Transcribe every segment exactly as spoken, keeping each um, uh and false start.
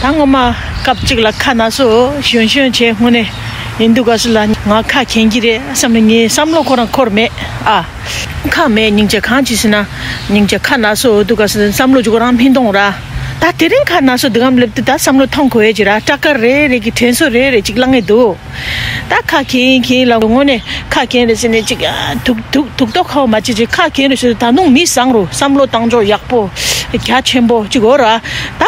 ད་ངོ་མ་སྐབས་གཅིག་ལ་ཁ་ན་སོ་གཞོན་གཞོན་བྱས་དངོས་གནས་ཡིན་འདུག་ག་སུ་ལ་ང་ཁ་གྱེན་གྱི་རེད་བསམ་ནས་ངའི་བསམ་བློ་ཁོ་རང་འཁོར་མེད་ཨ། ཁ་མེད་སྙིང་རྗེ་གང་ཅི་ཟེར་ན་སྙིང་རྗེ་ཁ་ན་སོ་འདུག་ག་སུ་བསམ་བློ་ཅིག་ཁོ་རང་མི་གཏོང་ར། ད་དེ་རིང་ཁ་ན་སོ་འདི་གམ་སླེབས་དུས་ད་བསམ་བློ་ཐོང་དགོས་ཡས་ཅིག་ར། སྐྲ་དཀར་རེ་རེ་གི་དྲན་གསོ་རེ་རེ་ཅིག་བླངས་ངེས་འདུག་ད་ཁ་གྱེན་གྱེན་ལ་དངོས་གནས་ཁ་གྱེན་རེ་ཟེར་ནས་ཅིག་ཨ། ཐུག་ཐུག་ཐུག་ཐོག་ཁ་བ་མ་བྱེད་ཅིག་ཁ་གྱེན་རེ་ཟེར་ད་དུང་མི་བཟང་རུ་བསམ་བློ་བཏང་ཕྱོགས་ཡག་པོ་རྒྱ་ཆེན་པོ་ཅིག་འོ་ར། ད་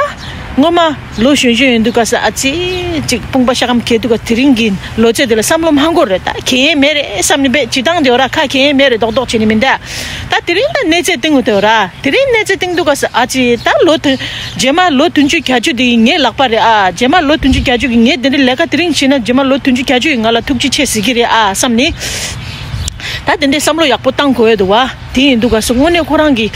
སྔོན་མ་ལོ་གཞོན་གཞོན་ཡིན་དུས་ག་ས་ཨ་ཙི་ཅིག་དཔུང་པ་ཤ་སྐམ་གྱེས་དུས་ག་དེ་རིང་གི་ལོ་ཚད་དེ་ལ་བསམ་བློ་མ་འཁོར་རེད། ད་གྱེན་མེད་རེད་བསམ་ནས་པས་བྱེད་སྟངས་དེ་འོ་ར་ཁ་གྱེན་མེད་རེད་རྡོག་རྡོག་བྱེད་ནི་མིན་ད། ད་དེ་རིང་ད་གནས་ཚད་སྟེང་དུ་འོ་ར། དེ་རིང་གནས་ཚད་སྟེང་དུ་ག་ས་ཨ་ཙི་ད་ལོ་དུ་རྗེས་མ་ལོ་བདུན་ཅུ་གྱ་བཅུ་དེ་ཡིན་ངའི་ལག་པ་རེད་ཨ། རྗེས་མ་ལོ་བདུན་ཅུ་གྱ་བཅུ་གི་ངས་དེ་འདྲའི་ལས་ཀ་དེ་རིང་བྱས་ན་རྗེས་མ་ལོ་བདུན་ཅུ་གྱ་བཅུ་ཡི་ང་ལ་ཐུགས་རྗེ་ཆེ་ཟེར་གི་རེད་ཨ་བསམ་ནས། ད་དེ་འདྲའི་བསམ་བློ་ཡག་པོ་བཏང་དགོས་ཡོད་འདུག་བ། དེ་ཡིན་འདུག་ག་སུ་དངོས་གནས་ཁོ་རང་གི་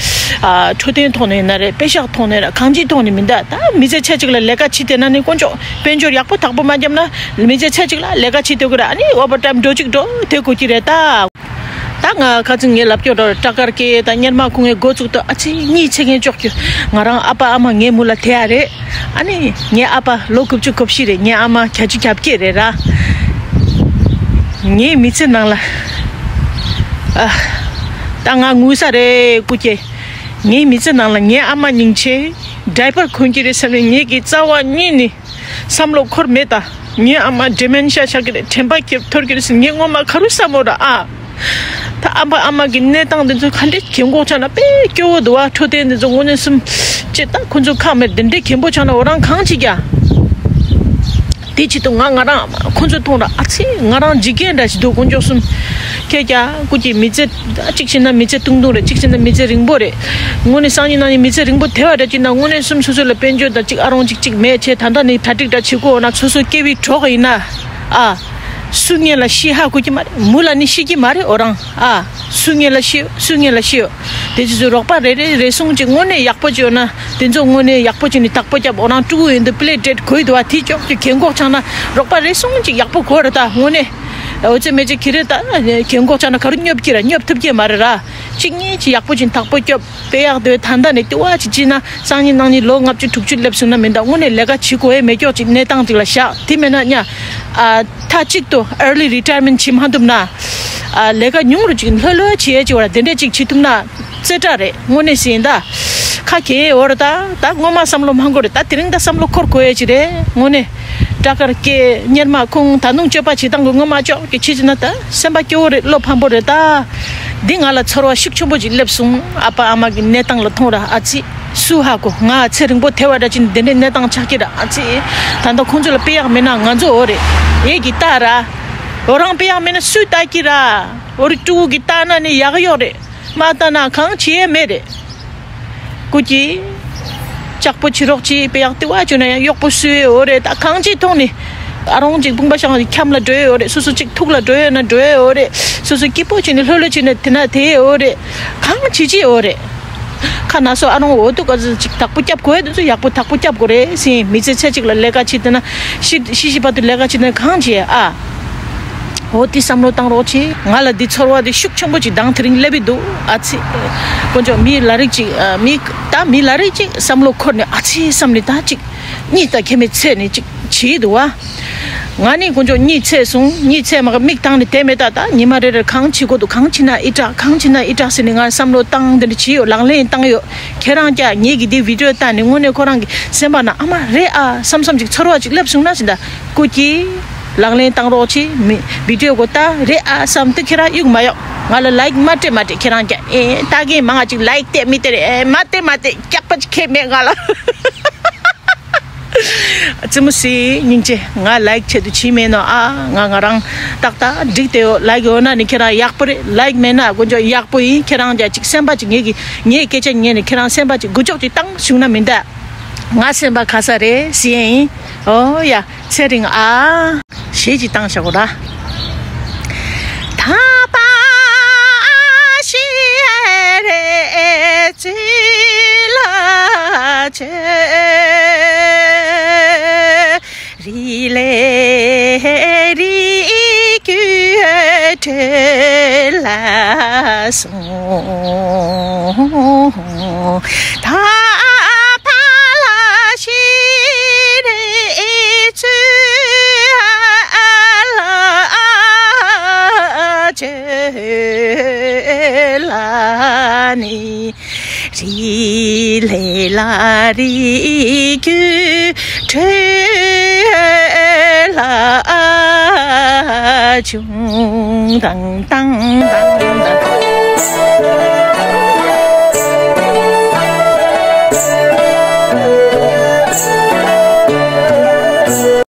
ཨ། འཕྲོད་བསྟེན་ཐོག་ནས་ཡིན་ན་རེད་དཔེ་ཤག་ཐོག་ནས་རེད་གང་ཅིའི་ཐོག་ནས་མིན་ད། ད་མི་ཚེ་ཚད་ཅིག་ལ་ལས་ཀ་བྱེད་དེ་ན་ནི་དཀོན་མཆོག་དཔལ་འབྱོར་ཡག་པོ་དག་པོ་མ་བརྒྱབ་ན་མི་ཚེ་ཚད་ཅིག་ལ་ལས་ཀ་བྱེད་དེ་དགོས་རེད། ཨ་ནི་ཨོ་བར་ཊའིམ་འགྲོ་གཅིག་འགྲོ་དེ་དགོས་ཀྱི་རེད་ད། ད་ང་ཁ་ཚིག་ངའི་ལབ་སྐྱོར་རོ་སྐྲ་དཀར་སྐྱེས་དང་གཉེར་མ་ཁོང་ངའི་འགོ་བཙུགས་ཏོ་ཨ་ཙི་གཉིད་ཆེ་མཁན་ཅོག་ཀྱུ། ང་རང་ཨ་ཕ་ཨ་མ་ངའི་མུ་ལ་དེ་ཡ་རེད། ཨ་ནི་ངའི་ཨ་ཕ་ལོ་དགུ་བཅུ་གོ་བཞི་རེད། ངའི་ཨ་མ་གྱ་བཅུ་གྱ་བརྒྱད་རེད་ར། ངའི་མི་ཚེ་ནང་ལ་ཨ། ད་ང་ངུ་ས་རེད་སྐུ་སྐྱེ། ངའི་མི་ཚེ་ནང་ལ་ངའི་ཨ་མ་སྙིང་རྗེ་ཌའི་པར་གོན་གྱི་རེད་བསམ་ནས་ངེད་ཀྱི་རྩ་བ་ཉིད་ནས། བསམ་བློ་འཁོར་མེད་ད། ངའི་ཨ་མ་ཌི་མེན་ཤ་ཆགས་ཀྱི་རེད་དྲན་པ་འཁྱེར་འཐོར་གྱི་རེད་ཟེར་ངས་སྔོན་མ་ག་རུ་བསམ་མོ་ར་ཨ། ད་ཨ་ཕ་ཨ་མ་གི་གནས་སྟངས་འདི་ཚོ་ག་འདྲས་གྱེན་གོག་ཆགས་ན་དཔེ་སྐྱོ་བོ་འདུག་བ། འཕྲོད་བསྟེན་འདི་ཚོ་དངོས་གནས་སུམ་ཅེ་ད་ཁོ་ཚོ་ཁག་མེད་འདི་འདྲས་གྱེན་པོ་ཆགས་ན་འོ་རང་གང་བྱེད་རྒྱ། དེ་ཆེད་དུ་ང་ང་རང་ཁོ་ཚོ་མཐོང་ར་ཨ་ཚེ་ང་རང་འཇིག་རྟེན་འདྲ་ཞིག་འདུག་དཀོན་མཆོག་གསུམ། ཁྱེད་ཀྱང་སྐུ་གྱི་མི་ཚེ་གཅིག་བྱས་ན་མི་ཚེ་ཐུང་ཐུང་རེད། གཅིག་བྱས་ན་མི་ཚེ་རིང་པོ་རེད། དངོས་གནས་སང་ཉིན་གནངས་ཉིན་མི་ཚེ་རིང་པོ་དེ་བ་འདྲ་གཅིག་ན་དངོས་གནས་སུམ་སོ་སོ་ལ་དཔལ་འབྱོར་དང་གཅིག་ཨ་རོང་གཅིག་གཅིག་མེད་བྱས་ད་ལྟ་ནས་གྲ་སྒྲིག་འདྲ་བྱེད་དགོས་ན་སོ་སོ་སྐྱེ་བའི་གྲོགས་ཡིན་ན་ཨ། སུ་ངེད་ལ་ཤི་ཧ་གོ་གི་མ་རེད། མུ་ལ་ནི་ཤི་གི་མ་རེད་འོ་རང་ཨ། སུ་ངེད་ལ་ཤི་སུ་ངེད་ལ་ཤི་ཡོད། དེ་ཚོ་རོགས་པ་རེ་རེ་རེ་ཟུང་གཅིག་དངོས་གནས་ཡག་པོ་བྱས་ཡོད་ན་དེ་ཚོ་དངོས་གནས་ཡག་པོ་བྱས་ནས་དག་པོ་བརྒྱབ་འོ་རང་ཕྲུ་གུ་ཡིན་དུས་པི་ལེ་ཌེ་ཊི་གོ་ཡི་འདུག་བ། དེ་ཅོག་ཅོག་གྱེན་གོག་ཆགས་ན་རོགས་པ་རེ་ཟུང་གཅིག་ཡག་པོ་གོ་རེད་ད་དངོས་གནས། འོ་ཙེ་མེ་ཙེ་ཁྱི་རེད་ད་གྱེན་གོག་ཆགས་ན་ག་རུ་སྙོབ་ཀྱི་ར་སྙོབ་ཐུབ་ཀྱི་མ་རེད་ར། གཅིག་གཉིས་ཅིག་ཡག་པོ་ཅིག་དག་པོ་སྐྱོབ་དཔེ་ཡག་དེ་ད་ལྟ་ནས་ལྟེ་བ་ཅིག་ཅིག་ན་སང་ཉིན་གནངས་ཉིན་ལོ་ལྔ་བཅུ་དྲུག་ཅུ་སླེབས་སོང་ན་མི་འདུག་དངོས་གནས་ལས་ཀ་བྱེད་དགོས་ཡས་མེད་ཀྱོག་ཅིག་གནས་སྟངས་ཅིག་ལ་བཞག་དེ་མེད་ན་ཉ། ཨ། མཐའ་གཅིག་ཏུ་early retirement བྱེད་མ་ཐུབ་ན། ཨ། ལས་ཀ་ཉུང་རུ་ཅིག་ལྷོད་ལྷོད་བྱེད་ཡས་ཅིག་བ་དེ་འདྲས་ཅིག་བྱེད་ཐུབ་ན། རྩེ་གྲ་རེད་དངོས་གནས་ཟིན་ད། ཁ་གྱེས་འོ་རེད་ད། ད་སྔོན་མ་བསམ་བློ་མ་འཁོར་རེད་ད། དེ་རིང་ད་བསམ་བློ་འཁོར་དགོས་ཡས་ཅི་རེད་དངོས་གནས། སྐྲ་དཀར་སྐྱེས་གཉེར་མ་ཁུང་ད་དུང་སྤྱོད་པ་བྱེད་སྟངས་ཀྱི་སྔོན་མ་ཅོག་གི་ཁྱི་ཅི་ན་ད་སེམས་པ་སྐྱོ་བོ་རེད་བློ་ཕམ་པོ་རེད་ད། འདི་ང་ལ་ཚོར་བ་ཤུགས་ཆེན་པོ་ཅིག་སླེབས་སོང་ཨ་ཕ་ཨ་མ་གི་གནས་སྟངས་ལ་མཐོང་ར་ཨ་ཙི། སུ་ཧ་གོ་ང་ཚེ་རིང་པོ་དེ་བ་འདྲ་ཅིག་འདི་འདྲའི་གནས་སྟངས་ཆགས་ཀྱི་ར་ཨ་ཙི། ད་ལྟ་ཁོང་ཚོ་ལ་དཔེ་ཡག་མེད་ན་ང་ཚོ་འོ་རེད། ཡས་ཀྱི་ལྟ་ར། འོ་རང་དཔེ་ཡག་མེད་ན་སུས་ལྟ་ཀྱི་ར། འོ་རེད་ཕྲུ་གུ་གི་ལྟ་ན་ནི་ཡག་ཡོག་རེད། མ་ལྟ་ན་གང་བྱེད་ཡས་མེད་རེད། སྐུ་གྱིས། ལྕགས་པོ་བྱེད་རོགས་གྱིས་དཔེ་ཡག་ལྟེ་བ་བྱུང་ན་ཡང་གཡོག་པོ་སུས་ཡོད་རེད་ད་གང་ཅིའི་ཐོག་ནས། ཨ་རོང་ཅིག་དཔུང་པ་བཤང་ཁྱམས་ལ་འགྲོ་ཡོད་རེད། སོ་སོ་ཅིག་ཐུག་ལ་འགྲོ་ཡོད་ན་འགྲོ་ཡོད་རེད། སོ་སོ་སྐྱིད་པོ་བྱས་ནས་ལྷོད་ལྷོད་བྱས་ནས་དེ་ན་དེ་ཡོད་རེད། གང་བྱེད་ཀྱི་ཡོད་རེད། ཁ་ན་སོ་ཨ་རོང་འོ་ཐུག་ག་ཅིག་དག་པོ་སྐྱབས་དགོས་དེ་ཚོ་ཡག་པོ་དག་པོ་སྐྱབས་དགོས་རེད་ཟིན་མི་ཚེ་ཚད་ཅིག་ལ་ལས་ཀ་བྱེད་དེ་ན་ཤི་ཤི་ཤི་བར་དུ་ལས་ཀ་བྱེད་དེ་ན་གང་བྱེད་ཨ། འོ་དེ་བསམ་བློ་བཏང་རོགས་བྱེད། ང་ལ་འདི་ཚོར་བ་དེ་ཤུགས་ཆེན་པོ་ཅིག་དང་དེ་རིང་སླེབས་ཡི་འདུག་ཨ་ཙི། དཀོན་མཆོག་མི་ལ་རིགས་ཅིག་ཨ། མི་ད་མི་ལ་རིགས་ཅིག་བསམ་བློ་འཁོར་ནས་ཨ་ཙི་བསམ་ནས་ད་ཅིག་གཉིད་ད་ཁྱེད་མི་ཚད་ནས་ཅིག་བྱེད་ཡི་འདུག་བ། ང་ནི་དཀོན་མཆོག་གཉིད་ཚད་སོང་། གཉིད་ཚད་མ་ག་མིག་བཏང་ནས་བསྡད་མེད་ད། ད་ཉི་མ་རེ་རེར་གང་བྱེད་དགོས་འདུག་གང་བྱེད་ན་ཨི་དྲག་གང་བྱེད་ན་ཨི་དྲག་ཟེར་ནས་ང་བསམ་བློ་བཏང་དེ་འདྲ་བྱེད་ཡོད། ལག་ལེན་བཏང་ཡོད། ཁྱེད་རང་ཀྱང་ངེད་ཀྱི་འདི་བི་ཌི་ཡོ་བལྟས་ནས་དངོས་གནས་ཁོ་རང་གི་སེམས་པ་ན་ཨ་མ་རེད་ཨ་བསམ་བསམ་ཅིག་ཚོར་བ་ཅིག་སླེབས་སོང་ན་ཟིན་ད། སྐུ་གྱིས། ལག་ལེན་བཏང་རོགས་གྱིས། མི་བི་ཌི་ཡོ་གོ་ལྟ་རེད་ཨ་བསམ་དུས་ཁྱེད་རང་གཡུག་མ་གཡོག་ང་ལ་ལའིཀ་མ་སྤྲད་མ་སྤྲད་ཁྱེད་རང་ཀྱང་ཨེ་ལྟ་མཁན་མང་ང་ཅིག་ལའིཀ་སྟེར་མི་སྟེར་ཨེ་མ་སྟེར་མ་སྟེར་སྐྱག་པ་ཅིག་ཁྱེད་མེད་ང་ལ། ཙི་མོ་སི་སྙིང་རྗེ་ང་ལའིཀ་ཆེད་དུ་བྱིས་མེད་ནོ་ཨ། ང་ང་རང་ཏག་ཏག་འགྲིག་དེ་ཡོད། ལའིཀ་ཡོད་ན་ནི་ཁྱེད་རང་ཡག་པོ་རེད། ལའིཀ་མེད་ན་དཀོན་མཆོག་ཡག་པོ་ཡིན། ཁྱེད་རང་ཀྱང་ཅིག་སེམས་པ་ཅིག་ངེད་ཀྱི་ངའི་སྐད་ཆ་ཉན་ནས་ཁྱེད་རང་སེམས་པ་ཅིག་དགུ་ཅོག་ཅིག་བཏང་བྱུང་ན་མི་འདའ། ང་སེམས་པ་ག་ས་རེད་ཟེར་ཡིན། ཨོ་ཡ། ཚེ་རིང་ཨ། གཞས་ཅིག་བཏང་བཞག་གོ་ར། ཐ་པ་ཤི་རེ་ཙི་ལ་ཆེ། རི་ལེ་རི་ཀུ་ཁྲེ་ལ་སོང་། ཐ་པ་ལ་ཤི་རེ། ལ་ནི་རི་ལས་ལ་རི་རྒྱུད་གྲོལ་ལ་ཅུང་དང་དང་དང་